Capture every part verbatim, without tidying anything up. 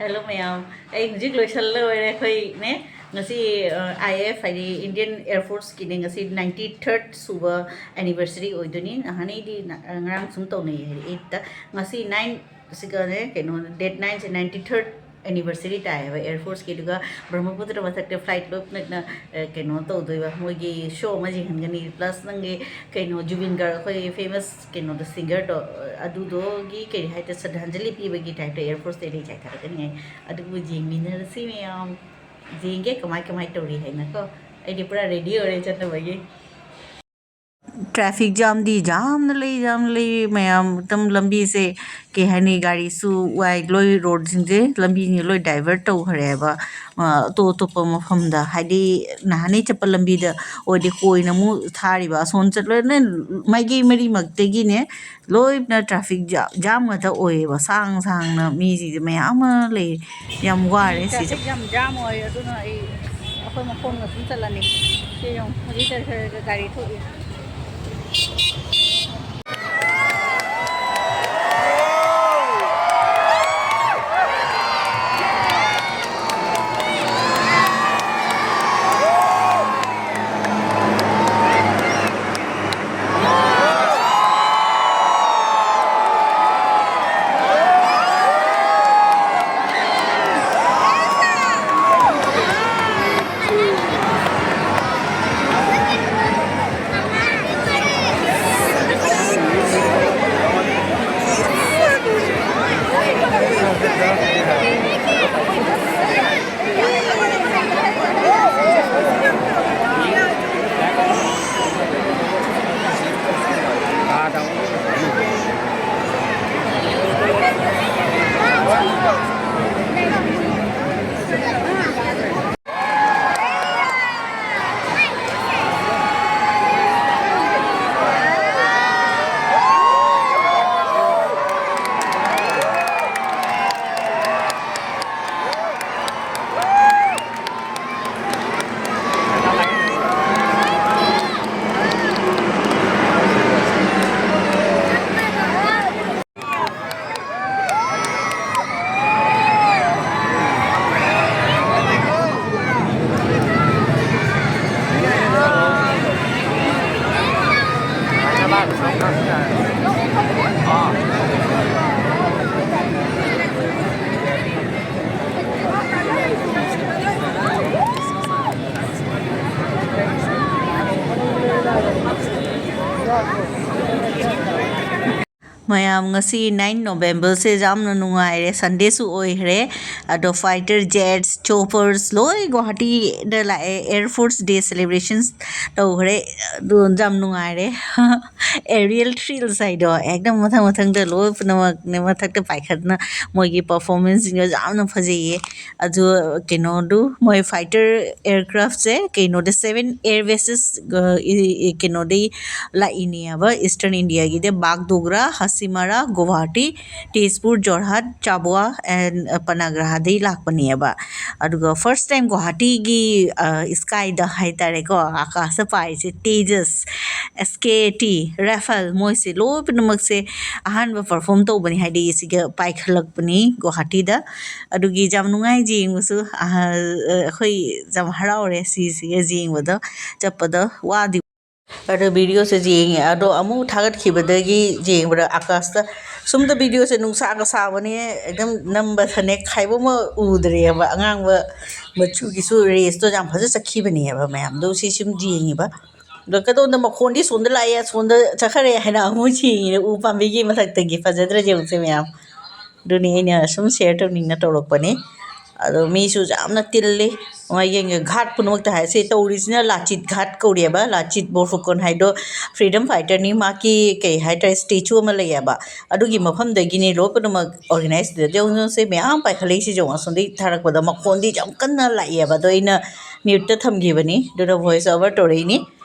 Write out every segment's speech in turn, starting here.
Hello ꯃꯌꯥꯝ, ꯑꯩ ꯍꯧꯖꯤꯛ ꯂꯣꯏꯁꯜꯂ ꯂꯣꯏꯔꯦ꯫ ꯑꯩꯈꯣꯏꯅꯦ ꯉꯁꯤ, ꯑ, I A F ꯍꯥꯏꯗꯤ Indian Air Forceꯀꯤꯅꯦ, ꯉꯁꯤ ninety third ꯁꯨꯕ anniversary ꯑꯣꯏꯗꯣꯏꯅꯤ꯫ ꯅꯍꯥꯟꯅꯩꯗꯤ ꯅ-, ꯉꯔꯥꯡ ꯁꯨꯝ ꯇꯧꯅꯩ ꯍꯥꯏꯗꯤ eightꯇ, ꯉꯁꯤ nine ꯁꯤꯒꯅꯦ, ꯀꯩꯅꯣ, date nineꯁꯦ ninety third anniversary ꯇꯥꯏꯌꯦꯕ Air Forceꯀꯤ꯫ ꯑꯗꯨꯒ ꯕ꯭ꯔꯍ꯭ꯃꯄꯨꯇ꯭ꯔ ꯃꯊꯛꯇ flight ꯂꯣꯞꯅ, ꯑ, ꯀꯩꯅꯣ ꯇꯧꯗꯣꯏꯕ, ꯃꯣꯏꯒꯤ show ꯑꯃ ꯌꯦꯡꯍꯟꯒꯅꯤ꯫ Plus ꯅꯪꯒꯤ ꯀꯩꯅꯣ, ꯖꯨꯕꯤꯟ ꯒꯥꯔꯒ, ꯑꯩꯈꯣꯏꯒꯤ famous ꯀꯩꯅꯣꯗꯣ, singerꯗꯣ, ꯑ, ꯑꯗꯨꯗꯣꯒꯤ ꯀꯩ ꯍꯥꯏꯇꯥꯔꯦ, ꯁ꯭ꯔꯗꯥꯟꯖꯂꯤ ꯄꯤꯕꯒꯤ typeꯇ Air Forceꯇꯩ ꯂꯩ ꯀꯥꯏꯊꯔꯛꯀꯅꯤ ꯍꯥꯏ꯫ ꯑꯗꯨꯕꯨ ꯌꯦꯡꯃꯤꯟꯅꯔꯁꯤ ꯃꯌꯥꯝ, ꯌꯦꯡꯒꯦ ꯀꯃꯥꯏ ꯀꯃꯥꯏ ꯇꯧꯔꯤ ꯍꯥꯏꯅꯀꯣ꯫ ꯑꯩꯗꯤ ꯄꯨꯔꯥ ready ꯑꯣꯏꯔꯦ ꯆꯠꯅꯕꯒꯤ꯫ Traffic jamꯗꯤ ꯌꯥꯝꯅ ꯂꯩ, ꯌꯥꯝꯅ ꯂꯩ ꯃꯌꯥꯝ꯫ ꯑꯗꯨꯝ ꯂꯝꯕꯤꯁꯦ ꯀꯩ ꯍꯥꯏꯅꯤ, ꯒꯥꯔꯤꯁꯨ ꯋꯥꯏ, ꯂꯣꯏ ꯔꯣꯗꯁꯤꯡꯁꯦ, ꯂꯝꯕꯤꯁꯤꯡꯁꯦ ꯂꯣꯏ divert ꯇꯧꯈ꯭ꯔꯦꯕ, ꯑ, ꯑꯇꯣꯞ ꯑꯇꯣꯞꯄ ꯃꯐꯝꯗ꯫ ꯍꯥꯏꯗꯤ ꯅꯍꯥꯟꯅꯩ ꯆꯠꯄ ꯂꯝꯕꯤꯗ ꯑꯣꯏꯔꯗꯤ ꯀꯣꯏꯅ ꯑꯃꯨꯛ ꯊꯥꯔꯤꯕ, ꯑꯁꯣꯝ ꯆꯠꯂꯣꯏ, ꯂꯣꯏ ꯃꯥꯏꯀꯩ ꯃꯔꯤꯃꯛꯇꯒꯤꯅꯦ, ꯂꯣꯏꯅ traffic jam, jam ꯉꯥꯛꯇ ꯑꯣꯏꯌꯦꯕ꯫ ꯁꯥꯡ ꯁꯥꯡꯅ ꯃꯤꯁꯤꯡꯁꯦ ꯃꯌꯥꯝ ꯑꯃ ꯂꯩ꯫ ꯌꯥꯝ ꯋꯥꯔꯦ ꯁꯤꯁꯦ꯫ Traffic ꯌꯥꯝ jam ꯑꯣꯏ, ꯑꯗꯨꯅ ꯑꯩ, ꯑꯩꯈꯣꯏ ꯃꯈꯣꯡꯅ ꯁꯨꯝ ꯆꯠꯂꯅꯤ꯫ ꯁꯤ ꯌꯦꯡꯉꯨ, ꯍꯧꯖꯤꯛ ꯈꯔ ꯈꯔ ꯒꯥꯔꯤ ꯊꯣꯛꯏ꯫ ꯃꯌꯥꯝ, ꯉꯁꯤ nine November ꯁꯦ ꯌꯥꯝꯅ ꯅꯨꯡꯉꯥꯏꯔꯦ, Sunday ꯁꯨ ꯑꯣꯏꯈ꯭ꯔꯦ꯫ ꯑꯗꯣ fighter jets, choppers ꯂꯣꯏ ꯒꯨꯋꯥꯍꯥꯇꯤꯗ ꯂꯥꯛꯑꯦ, Air Force Day celebrations ꯇꯧꯈ꯭ꯔꯦ꯫ ꯑꯗꯨ ꯌꯥꯝ ꯅꯨꯡꯉꯥꯏꯔꯦ꯫ Aerial thrills ꯍꯥꯏꯗꯣ ꯑꯦꯛꯗꯝ ꯃꯊꯪ ꯃꯊꯪꯗ ꯂꯣꯏ ꯄꯨꯝꯅꯃꯛꯅꯦ ꯃꯊꯛꯇ ꯄꯥꯏꯈꯠꯅ ꯃꯣꯏꯒꯤ performance ꯁꯤꯡꯗꯣ ꯌꯥꯝꯅ ꯐꯖꯩꯌꯦ꯫ ꯑꯗꯨ ꯀꯩꯅꯣꯗꯨ ꯃꯣꯏ fighter aircraft ꯁꯦ ꯀꯩꯅꯣꯗ seven air bases, ꯑ, ꯏ-, ꯏ-, ꯀꯩꯅꯣꯗꯒꯤ ꯂꯥꯛꯏꯅꯦꯕ, Eastern India ꯒꯤꯗ ꯕꯥꯒꯗꯣꯒ꯭ꯔꯥ, ꯍꯁꯤꯃꯥꯔꯥ, Guwahati, Tezpur, Jorhat, ꯆꯥꯕꯨꯋꯥ and, ꯑ, ꯄꯅꯥꯒ꯭ꯔꯥꯍꯗꯒꯤ ꯂꯥꯛꯄꯅꯦꯕ꯫ ꯑꯗꯨꯒ first time ꯒꯨꯋꯥꯍꯥꯇꯤꯒꯤ, ꯑ, sky ꯗ ꯍꯥꯏꯇꯥꯔꯦꯀꯣ, ꯑꯀꯥꯁꯇ ꯄꯥꯏꯔꯤꯁꯦ Tejas, S K A T, Rafale ꯃꯣꯏꯁꯦ ꯂꯣꯏ ꯄꯨꯝꯅꯃꯛꯁꯦ ꯑꯍꯥꯟꯕ perform ꯇꯧꯕꯅꯤ, ꯍꯥꯏꯗꯤ ꯁꯤꯒ ꯄꯥꯏꯈꯠꯂꯛꯄꯅꯤ ꯒꯨꯋꯥꯍꯥꯇꯤꯗ꯫ ꯑꯗꯨꯒꯤ ꯌꯥꯝ ꯅꯨꯡꯉꯥꯏ ꯌꯦꯡꯕꯁꯨ꯫ ꯑꯍ-, ꯑꯩꯈꯣꯏ ꯌꯥꯝ ꯍꯔꯥꯎꯔꯦ ꯁꯤꯁꯤꯒ ꯌꯦꯡꯕꯗꯣ, ꯆꯠꯄꯗꯣ ꯋꯥꯗꯤ꯫ ꯑꯗꯣ video ꯁꯦ ꯌꯦꯡꯉꯦ, ꯑꯗꯣ ꯑꯃꯨꯛ ꯊꯥꯒꯠꯈꯤꯕꯗꯒꯤ ꯌꯦꯡꯕꯗ ꯑꯀꯥꯁꯇ ꯁꯨꯝꯗ video ꯁꯦ ꯅꯨꯡꯁꯥꯒ ꯁꯥꯕꯅꯦ, ꯑꯗꯨꯝ ꯅꯝꯕ ꯊꯅꯦꯛ ꯈꯥꯏꯕ ꯑꯃ ꯎꯗ꯭ꯔꯦꯕ, ꯑꯉꯥꯡꯕ ꯃꯆꯨꯒꯤꯁꯨ rays ꯇꯣ ꯌꯥꯝ ꯐꯖ ꯆꯠꯈꯤꯕꯅꯦꯕ ꯃꯌꯥꯝꯗꯣ꯫ ꯁꯤ ꯁꯨꯝ ꯌꯦꯡꯉꯤꯕ, ꯑꯗꯣ ꯀꯗꯣꯝꯗ ꯃꯈꯣꯟꯗꯤ ꯁꯣꯝꯗ ꯂꯥꯛꯑꯦ, ꯁꯣꯝꯗ ꯆꯠꯈ꯭ꯔꯦ ꯍꯥꯏꯅ ꯑꯃꯨꯛ ꯌꯦꯡꯉꯤꯅꯦ ꯎ ꯄꯥꯝꯕꯤꯒꯤ ꯃꯊꯛꯇꯒꯤ꯫ ꯐꯖꯗ꯭ꯔꯥ ꯌꯦꯡꯉꯨꯁꯦ ꯃꯌꯥꯝ꯫ ꯑꯗꯨꯅꯤ ꯑꯩꯅ ꯁꯨꯝ share ꯇꯧꯅꯤꯡꯅ ꯇꯧꯔꯛꯄꯅꯤ꯫ ꯑꯗꯣ ꯃꯤꯁꯨ ꯌꯥꯝꯅ ꯇꯤꯜꯂꯤ꯫ ꯃꯣꯏꯒꯤ ꯒꯥꯔꯗ ꯄꯨꯝꯅꯃꯛꯇ ꯍꯥꯏꯔꯁꯦ, ꯇꯧꯔꯤꯁꯤꯅ ꯂꯥꯆꯤꯠ ꯒꯥꯔꯗ ꯀꯧꯔꯤꯑꯕ꯫ ꯂꯥꯆꯤꯠ ꯕꯣꯔꯐꯨꯀꯟ ꯍꯥꯏꯗꯣ freedom fighter ꯅꯤ, ꯃꯥꯒꯤ ꯀꯩ ꯍꯥꯏꯇꯥꯔꯦ, statue ꯑꯃ ꯂꯩꯌꯦꯕ꯫ ꯑꯗꯨꯒꯤ ꯃꯐꯝꯗꯒꯤꯅꯤ ꯂꯣꯏ ꯄꯨꯝꯅꯃꯛ organize ꯇꯧꯖꯩ꯫ ꯌꯦꯡꯉꯨꯁꯦ ꯃꯌꯥꯝ ꯄꯥꯏꯈꯠꯂꯛꯏꯁꯦ, ꯌꯦꯡꯉꯣ ꯑꯁꯣꯝꯗꯒꯤ ꯊꯥꯔꯛꯄꯗ ꯃꯈꯣꯟꯗꯤ ꯌꯥꯝ ꯀꯟꯅ ꯂꯥꯛꯑꯦꯕ꯫ ꯑꯗꯣ ꯑꯩꯅ mute ꯇ ꯊꯝꯈꯤꯕꯅꯤ, ꯑꯗꯨꯅ voice over ꯇꯧꯔꯛꯏꯅꯤ꯫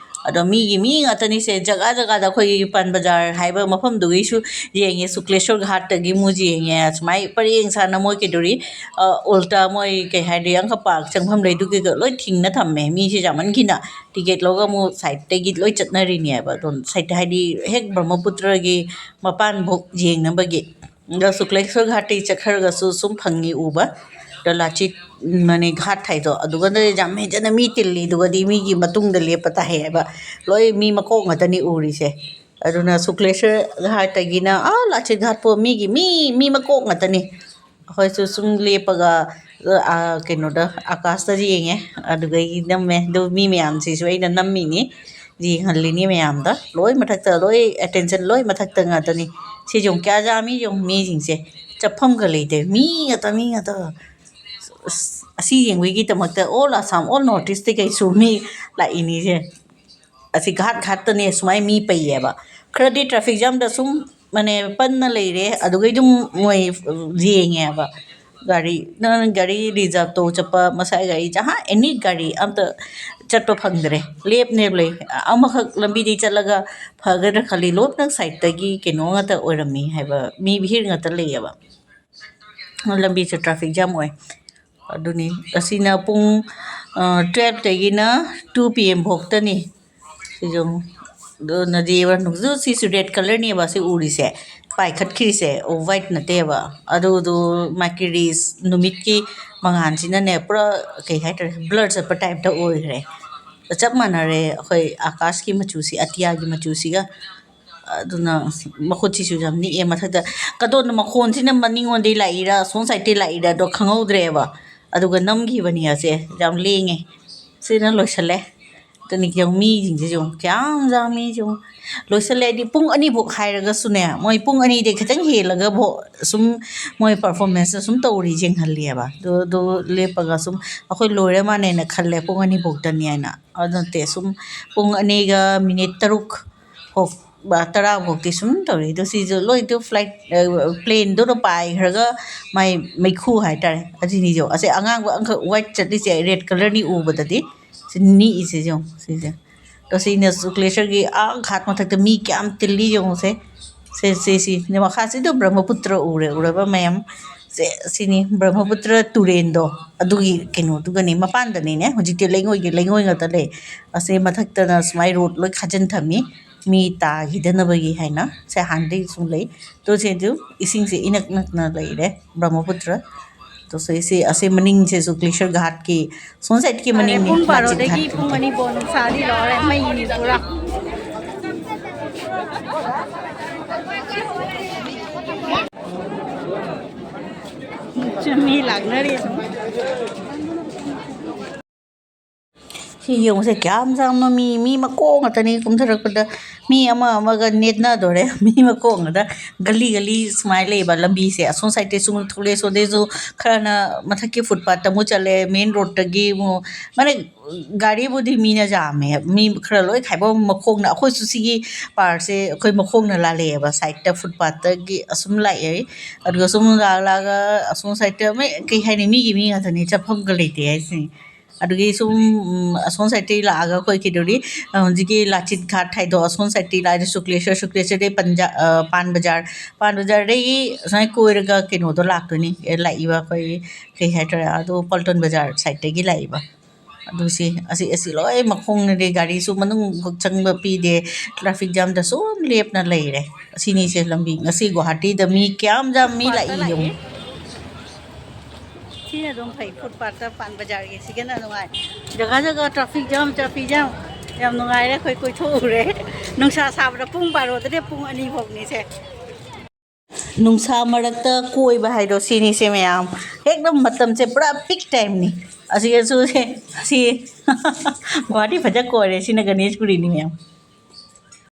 ꯑꯗꯣ ꯃꯤꯒꯤ ꯃꯤ ꯉꯥꯛꯇꯅꯤꯁꯦ, ꯖꯒꯥ ꯖꯒꯥꯗ ꯑꯩꯈꯣꯏꯒꯤ ꯄꯥꯟ ꯕꯖꯥꯔ ꯍꯥꯏꯕ ꯃꯐꯝꯗꯨꯒꯤꯁꯨ ꯌꯦꯡꯉꯦ, ꯁꯨꯀ꯭ꯂꯦꯁꯣꯔ ꯘꯥꯠꯇꯒꯤ ꯑꯃꯨꯛ ꯌꯦꯡꯉꯦ, ꯁꯨꯃꯥꯏ ꯄꯔꯦꯡ ꯁꯥꯅ ꯃꯣꯏ ꯀꯩꯗꯧꯔꯤ, ꯑ, ꯎꯜꯇꯥ ꯃꯣꯏ ꯀꯩ ꯍꯥꯏꯗꯤ ꯑꯪꯀ ꯄꯥꯔꯛ ꯆꯪꯐꯝ ꯂꯩꯗꯨꯒꯤꯒ ꯂꯣꯏ ꯊꯤꯡꯅ ꯊꯝꯃꯦ, ꯃꯤꯁꯦ ꯌꯥꯝꯃꯟꯈꯤꯅ꯫ Ticket ꯂꯧꯔꯒ ꯑꯃꯨꯛ side ꯇꯒꯤ ꯂꯣꯏ ꯆꯠꯅꯔꯤꯅꯦꯕ꯫ ꯑꯗꯣ side ꯍꯥꯏꯗꯤ ꯍꯦꯛ ꯕ꯭ꯔꯍ꯭ꯃꯄꯨꯇ꯭ꯔꯒꯤ ꯃꯄꯥꯟꯐꯥꯎ ꯌꯦꯡꯅꯕꯒꯤ꯫ ꯑꯗꯣ ꯁꯨꯀ꯭ꯂꯦꯁꯣꯔ ꯘꯥꯠꯇꯒꯤ ꯆꯠꯈ꯭ꯔꯒꯁꯨ ꯁꯨꯝ ꯐꯪꯉꯤ ꯎꯕ꯫ ꯑꯗꯣ ꯂꯥꯆꯤꯠ ꯃꯅꯤ ꯘꯥꯠ ꯍꯥꯏꯗꯣ, ꯑꯗꯨꯒꯅ ꯌꯥꯝ ꯍꯦꯟꯖꯟꯅ ꯃꯤ ꯇꯤꯜꯂꯤ, ꯑꯗꯨꯒꯗꯤ ꯃꯤꯒꯤ ꯃꯇꯨꯡꯗ ꯂꯦꯞꯄ ꯇꯥꯏ ꯍꯥꯏꯕ꯫ ꯂꯣꯏ ꯃꯤ ꯃꯀꯣꯛ ꯉꯥꯛꯇꯅꯤ ꯎꯔꯤꯁꯦ꯫ ꯑꯗꯨꯅ ꯁꯨꯀ꯭ꯂꯦꯁꯣꯔ ꯘꯥꯠꯇꯒꯤꯅ ꯑꯥ ꯂꯥꯆꯤꯠ ꯘꯥꯠ ꯐꯥꯎ ꯃꯤꯒꯤ ꯃꯤ, ꯃꯤ ꯃꯀꯣꯛ ꯉꯥꯛꯇꯅꯤ꯫ ꯑꯩꯈꯣꯏꯁꯨ ꯁꯨꯝ ꯂꯦꯞꯄꯒ, ꯑ, ꯀꯩꯅꯣꯗ, ꯑꯀꯥꯁꯇ ꯌꯦꯡꯉꯦ, ꯑꯗꯨꯗꯒꯤ ꯅꯝꯃꯦ꯫ ꯑꯗꯨ ꯃꯤ ꯃꯌꯥꯝꯁꯤꯁꯨ ꯑꯩꯅ ꯅꯝꯃꯤꯅꯤ, ꯌꯦꯡꯍꯜꯂꯤꯅꯤ ꯃꯌꯥꯝꯗ꯫ ꯂꯣꯏ ꯃꯊꯛꯇ, ꯂꯣꯏ attention ꯂꯣꯏ ꯃꯊꯛꯇ ꯉꯥꯛꯇꯅꯤ꯫ ꯁꯤꯁꯨ ꯌꯦꯡꯉꯨ, ꯀꯌꯥ ꯌꯥꯝꯃꯤ ꯌꯦꯡꯉꯨ, ꯃꯤꯁꯤꯡꯁꯦ꯫ ꯆꯠꯐꯝꯒ ꯂꯩꯇꯦ, ꯃꯤ ꯉꯥꯛꯇ, ꯃꯤ ꯉꯥꯛꯇ꯫ ꯑꯁ, ꯑꯁꯤ ꯌꯦꯡꯕꯒꯤꯗꯃꯛꯇ all Assam, all North East ꯇꯩ ꯀꯩꯁꯨ ꯃꯤ ꯂꯥꯛꯏꯅꯤꯁꯦ꯫ ꯑꯁꯤ ꯒꯥꯠ ꯒꯥꯠꯇꯅꯦ ꯁꯨꯃꯥꯏꯅ ꯃꯤ ꯄꯩꯌꯦꯕ꯫ ꯈꯔꯗꯤ traffic jam ꯗ ꯁꯨꯝ, ꯃꯅꯦ, ꯄꯟꯅ ꯂꯩꯔꯦ, ꯑꯗꯨꯒꯩ ꯑꯗꯨꯝ ꯃꯣꯏ ꯌꯦꯡꯉꯦꯕ꯫ ꯒꯥꯔꯤ, ꯅꯪ ꯒꯥꯔꯤ reserve ꯇꯧ ꯆꯠꯄ, ꯃꯁꯥꯏ ꯒꯥꯔꯤ, ꯖꯍꯥ, any ꯒꯥꯔꯤ ꯑꯝꯇ ꯆꯠꯄ ꯐꯪꯗ꯭ꯔꯦ꯫ ꯂꯦꯞꯅꯦꯕ ꯂꯩ꯫ ꯑꯃꯈꯛ ꯂꯝꯕꯤꯗꯩ ꯆꯠꯂꯒ ꯐꯒꯗ꯭ꯔꯥ ꯈꯜꯂꯤ, ꯂꯣꯏꯅ side ꯇꯒꯤ ꯀꯩꯅꯣ ꯉꯥꯛꯇ ꯑꯣꯏꯔꯝꯃꯤ ꯍꯥꯏꯕ, ꯃꯤ ꯚꯤꯔ ꯉꯥꯛꯇ ꯂꯩꯌꯦꯕ꯫ ꯂꯝꯕꯤꯁꯦ traffic jam ꯑꯣꯏ꯫ ꯑꯗꯨꯅꯤ, ꯑꯁꯤꯅ ꯄꯨꯡ, ꯑ, twelve ꯇꯒꯤꯅ two P M ꯐꯥꯎꯇꯅꯤ꯫ ꯁꯤꯁꯨ, ꯑꯗꯨ ꯅꯗꯤ ꯅꯣꯡꯖꯨ, ꯁꯤꯁꯨ red colour ꯅꯦꯕ ꯁꯤ ꯎꯔꯤꯁꯦ, ꯄꯥꯏꯈꯠꯈ꯭ꯔꯤꯁꯦ, white ꯅꯠꯇꯦꯕ꯫ ꯑꯗꯨꯗꯨ ꯃꯥꯒꯤ rays, ꯅꯨꯃꯤꯠꯀꯤ ꯃꯉꯥꯜꯁꯤꯅꯅꯦ, ꯄꯨꯔꯥ ꯀꯩ ꯍꯥꯏꯇꯥꯔꯦ, blur ꯆꯠꯄ type ꯇ ꯑꯣꯏꯈ꯭ꯔꯦ꯫ ꯆꯞ ꯃꯥꯟꯅꯔꯦ ꯑꯩꯈꯣꯏ ꯑꯀꯥꯁꯀꯤ ꯃꯆꯨꯁꯤ, ꯑꯇꯤꯌꯥꯒꯤ ꯃꯆꯨꯁꯤꯒ꯫ ꯑꯗꯨꯅ ꯃꯈꯨꯠꯁꯤꯁꯨ ꯌꯥꯝ ꯅꯤꯛꯑꯦ ꯃꯊꯛꯇ꯫ ꯀꯗꯣꯟ ꯃꯈꯣꯟꯁꯤꯅ ꯃꯅꯤꯡꯂꯣꯝꯗꯒꯤ ꯂꯥꯛꯏꯔꯥ, ꯑꯁꯣꯝ side ꯇꯒꯤ ꯂꯥꯛꯏꯔꯥ ꯑꯗꯣ ꯈꯪꯍꯧꯗ꯭ꯔꯦꯕ꯫ ꯑꯗꯨꯒ ꯅꯝꯈꯤꯕꯅꯤ ꯑꯁꯦ, ꯌꯥꯝ ꯂꯦꯡꯉꯦ꯫ ꯁꯤꯅ ꯂꯣꯏꯁꯜꯂꯦ꯫ ꯑꯗꯨꯅꯤ ꯌꯦꯡꯉꯨ, ꯃꯤꯁꯤꯡꯁꯦ ꯌꯦꯡꯉꯨ, ꯀꯌꯥꯝ ꯌꯥꯝꯃꯤ ꯌꯦꯡꯉꯨ꯫ ꯂꯣꯏꯁꯜꯂꯦ ꯍꯥꯏꯗꯤ ꯄꯨꯡ ꯑꯅꯤꯐꯥꯎ ꯍꯥꯏꯔꯒꯁꯨꯅꯦ, ꯃꯣꯏ ꯄꯨꯡ ꯑꯅꯤꯗꯩ ꯈꯤꯇꯪ ꯍꯦꯜꯂꯒ ꯁꯨꯝ ꯃꯣꯏ performance ꯁꯨꯝ ꯇꯧꯔꯤ ꯌꯦꯡꯍꯜꯂꯦꯕ꯫ ꯑꯗꯨ, ꯑꯗꯨ ꯂꯦꯞꯄꯒ ꯁꯨꯝ ꯑꯩꯈꯣꯏ ꯂꯣꯏꯔ ꯃꯥꯜꯂꯦꯅ ꯈꯜꯂꯦ, ꯄꯨꯡ ꯑꯅꯤꯐꯥꯎꯇꯅꯤ ꯍꯥꯏꯅ꯫ ꯑꯗꯨ ꯅꯠꯇꯦ, ꯁꯨꯝ ꯄꯨꯡ ꯑꯅꯤꯒ minute ꯇꯔꯨꯛ ꯐꯥꯎ, ꯇꯔꯥ ꯐꯥꯎꯇꯤ ꯁꯨꯝ ꯇꯧꯔꯤ꯫ ꯑꯗꯣ ꯁꯤꯁꯨ ꯂꯣꯏꯗꯨ flight, ꯑ, plane ꯗꯨꯅ ꯄꯥꯏꯈ꯭ꯔꯒ ꯃꯥꯏ ꯃꯩꯈꯨ ꯍꯥꯏꯇꯥꯔꯦ꯫ ꯑꯁꯤꯅꯤꯁꯨ, ꯑꯁꯤ ꯑꯉꯥꯡꯕ ꯑꯃꯈꯛ white ꯆꯠꯂꯤꯁꯦ, red colour ꯅꯤ ꯎꯕꯗꯗꯤ꯫ ꯁꯤ ꯅꯤꯛꯏꯁꯦ ꯌꯦꯡꯉꯨ, ꯁꯤꯁꯦ꯫ ꯑꯗꯣ ꯁꯤꯅ ꯁꯨꯀ꯭ꯂꯦꯁꯔꯒꯤ ꯑꯥ ꯘꯥꯠ ꯃꯊꯛꯇ ꯃꯤ ꯀꯌꯥꯝ ꯇꯤꯜꯂꯤ ꯌꯦꯡꯉꯨꯁꯦ꯫ ꯁꯦ, ꯁꯦ, ꯁꯤ꯫ ꯃꯈꯥꯁꯤꯗ ꯕ꯭ꯔꯍꯃꯄꯨꯇ꯭ꯔ ꯎꯔꯦ, ꯎꯔꯕ ꯃꯌꯥꯝ? ꯁꯦ, ꯁꯤꯅꯤ ꯕ꯭ꯔꯍꯃꯄꯨꯇ꯭ꯔ ꯇꯨꯔꯦꯟꯗꯣ, ꯑꯗꯨꯒꯤ ꯀꯩꯅꯣꯗꯨꯒꯅꯤ, ꯃꯄꯥꯟꯗꯅꯤꯅꯦ꯫ ꯍꯧꯖꯤꯛꯇꯤ ꯂꯩꯉꯣꯏꯒꯤ ꯂꯩꯉꯣꯏ ꯉꯥꯛꯇ ꯂꯩ꯫ ꯑꯁꯤ ꯃꯊꯛꯇꯅ ꯁꯨꯃꯥꯏ road ꯂꯣꯏ ꯈꯥꯖꯤꯟ ꯊꯝꯃꯤ꯫ ꯃꯤ ꯇꯥꯈꯤꯗꯅꯕꯒꯤ ꯍꯥꯏꯅ ꯁꯦ ꯍꯥꯟꯅꯗꯒꯤ ꯁꯨꯝ ꯂꯩ꯫ ꯇꯣ ꯁꯤꯗꯨ ꯏꯁꯤꯡꯁꯦ ꯏꯅꯛ ꯅꯛꯅ ꯂꯩꯔꯦ, ꯕ꯭ꯔꯍꯃꯄꯨꯇ꯭ꯔ꯫ ꯇꯣ ꯁꯤ, ꯁꯤ, ꯑꯁꯤ ꯃꯅꯤꯡꯁꯦ ꯁꯨꯀ꯭ꯂꯦꯁꯔ ꯘꯥꯠꯀꯤ ꯁꯣꯝ side ꯀꯤ ꯐꯔꯦ, ꯃꯅꯤꯡꯅꯤ, ꯄꯨꯡ ꯃꯥꯆꯤꯟ ꯕꯥꯔꯣꯗꯒꯤ ꯘꯥꯠꯀꯤ ꯄꯨꯡ ꯃꯅꯤꯡ꯫ ꯑꯅꯤ ꯐꯥꯎ ꯅꯨꯡꯁꯥꯗꯤ ꯂꯣꯏꯔꯦ, ꯃꯩꯅꯤ ꯄꯨꯔꯥ꯫ ꯃꯤ ꯂꯥꯛꯅꯔꯤ ꯑꯗꯨꯝ꯫ ꯁꯤ ꯌꯦꯡꯉꯨꯁꯦ, ꯀꯌꯥꯝ ꯆꯥꯝꯅꯣ ꯃꯤ꯫ ꯃꯤ ꯃꯀꯣꯛ ꯉꯥꯛꯇꯅꯤ꯫ ꯀꯨꯝꯊꯔꯛꯄꯗ ꯃꯤ ꯑꯃ ꯑꯃꯒ ꯅꯦꯠꯅꯗꯣꯔꯦ꯫ ꯃꯤ ꯃꯀꯣꯛ ꯉꯥꯛꯇ꯫ ꯒꯂꯤ ꯒꯂꯤ ꯁꯨꯃꯥꯏꯅ ꯂꯩꯌꯦꯕ꯫ ꯂꯝꯕꯤꯁꯦ ꯑꯁꯣꯝ ꯁꯥꯏꯗꯇꯩꯁꯨ ꯑꯃꯨꯛ ꯊꯣꯛꯂꯛꯑꯦ, ꯁꯣꯝꯗꯩꯁꯨ ꯈꯔꯅ ꯃꯊꯛꯀꯤ ꯐꯨꯠꯄꯥꯠꯇ ꯑꯃꯨꯛ ꯆꯠꯂꯦ, ꯃꯦꯟ ꯔꯣꯗꯇꯒꯤ ꯑꯃꯨꯛ꯫ ꯃꯥꯅꯦ, ꯒꯥꯔꯤꯕꯨꯗꯤ ꯃꯤꯅ ꯌꯥꯝꯃꯦ, ꯃꯤ ꯈꯔ ꯂꯣꯏ ꯈꯥꯏꯕꯣꯝ ꯃꯈꯣꯡꯅ꯫ ꯑꯩꯈꯣꯏꯁꯨ ꯁꯤꯒꯤ ꯄꯥꯔꯁꯦ ꯑꯩꯈꯣꯏ ꯃꯈꯣꯡꯅ ꯂꯥꯜꯂꯛꯑꯦꯕ, ꯁꯥꯏꯗꯇ ꯐꯨꯠꯄꯥꯠꯇꯒꯤ ꯑꯁꯨꯝ ꯂꯥꯛꯑꯦ꯫ ꯑꯗꯨꯒ ꯁꯨꯝ ꯂꯥꯛ ꯂꯥꯛꯑꯒ ꯑꯁꯣꯝ ꯁꯥꯏꯗꯇ ꯃꯤ ꯀꯩ ꯍꯥꯏꯅꯤ, ꯃꯤꯒꯤ ꯃꯤ ꯉꯥꯛꯇꯅꯤ, ꯆꯠꯐꯝꯒ ꯂꯩꯇꯦ ꯍꯥꯏꯁꯤꯅꯤ꯫ ꯑꯗꯨꯒꯤ ꯁꯨꯝ, ꯎꯝ, ꯑꯁꯣꯝ ꯁꯥꯏꯗꯇꯒꯤ ꯂꯥꯛꯑꯒ ꯑꯩꯈꯣꯏ ꯀꯩꯗꯧꯔꯤ, ꯑ, ꯍꯧꯖꯤꯛꯀꯤ ꯂꯥꯆꯤꯠ ꯘꯥꯠ ꯍꯥꯏꯗꯣ, ꯑꯁꯣꯝ ꯁꯥꯏꯗꯇꯒꯤ ꯂꯥꯛꯑꯗꯤ ꯁꯨꯀ꯭ꯂꯦꯁꯔ, ꯁꯨꯀ꯭ꯂꯦꯁꯔꯗꯒꯤ ꯄꯟꯖꯥ-, ꯑ, ꯄꯥꯟ ꯕꯖꯥꯔ, ꯄꯥꯟ ꯕꯖꯥꯔꯗꯒꯤ ꯁꯨꯃꯥꯏꯅ ꯀꯣꯏꯔꯒ ꯀꯩꯅꯣꯗꯣ ꯂꯥꯛꯇꯣꯏꯅꯤ, ꯑꯦ, ꯂꯥꯛꯏꯕ ꯑꯩꯈꯣꯏ ꯀꯩ ꯍꯥꯏꯇꯥꯔꯦ, ꯑꯗꯣ ꯄꯜꯇꯟ ꯕꯖꯥꯔ ꯁꯥꯏꯗꯇꯒꯤ ꯂꯥꯛꯏꯕ꯫ ꯑꯗꯨ ꯁꯤ, ꯑꯁꯤ, ꯑꯁꯤ ꯂꯣꯏ ꯃꯈꯣꯡꯅꯗꯤ ꯒꯥꯔꯤꯁꯨ ꯃꯅꯨꯡ ꯆꯪꯕ ꯄꯤꯗꯦ, ꯇ꯭ꯔꯥꯐꯤꯛ ꯖꯥꯝꯗ ꯁꯨꯝ ꯂꯦꯞꯅ ꯂꯩꯔꯦ꯫ ꯑꯁꯤꯅꯤꯁꯦ ꯂꯝꯕꯤ꯫ ꯉꯁꯤ ꯒꯨꯋꯥꯍꯥꯇꯤꯗ ꯃꯤ ꯀꯌꯥꯝ ꯌꯥꯝ ꯃꯤ ꯂꯥꯛꯏ ꯌꯦꯡꯉꯨ꯫ ꯁꯤꯅ ꯑꯗꯨꯝ ꯐꯩ, ꯐꯨꯠꯄꯥꯠꯇ ꯄꯥꯟ ꯕꯖꯥꯔꯒꯤ ꯁꯤꯒꯅ ꯅꯨꯡꯉꯥꯏ꯫ ꯖꯒꯥ ꯖꯒꯥ ꯇ꯭ꯔꯥꯐꯤꯛ ꯖꯥꯝ, ꯇ꯭ꯔꯥꯐꯤꯛ ꯖꯥꯝ꯫ ꯌꯥꯝ ꯅꯨꯡꯉꯥꯏꯔꯦ, ꯑꯩꯈꯣꯏ ꯀꯣꯏꯊꯣꯛꯎꯔꯦ꯫ ꯅꯨꯡꯁꯥ ꯁꯥꯕꯗ ꯄꯨꯡ ꯕꯥꯔꯣꯗꯅꯦ ꯄꯨꯡ ꯑꯅꯤ ꯐꯥꯎꯅꯤꯁꯦ꯫ ꯅꯨꯡꯁꯥ ꯃꯔꯛꯇ ꯀꯣꯏꯕ ꯍꯥꯏꯗꯣ ꯁꯤꯅꯤꯁꯦ ꯃꯌꯥꯝ꯫ ꯍꯦꯛꯇ ꯃꯇꯝꯁꯦ ꯄꯨꯔꯥ ꯄꯤꯛ ꯇꯥꯏꯝꯅꯤ꯫ ꯑꯁꯤꯒꯁꯨ ꯁꯤ, ꯁꯤ ꯒꯨꯋꯥꯍꯥꯇꯤ ꯐꯖ ꯀꯣꯏꯔꯦ꯫ ꯁꯤꯅ ꯒꯅꯦꯁꯄꯨꯔꯤꯅꯤ ꯃꯌꯥꯝ꯫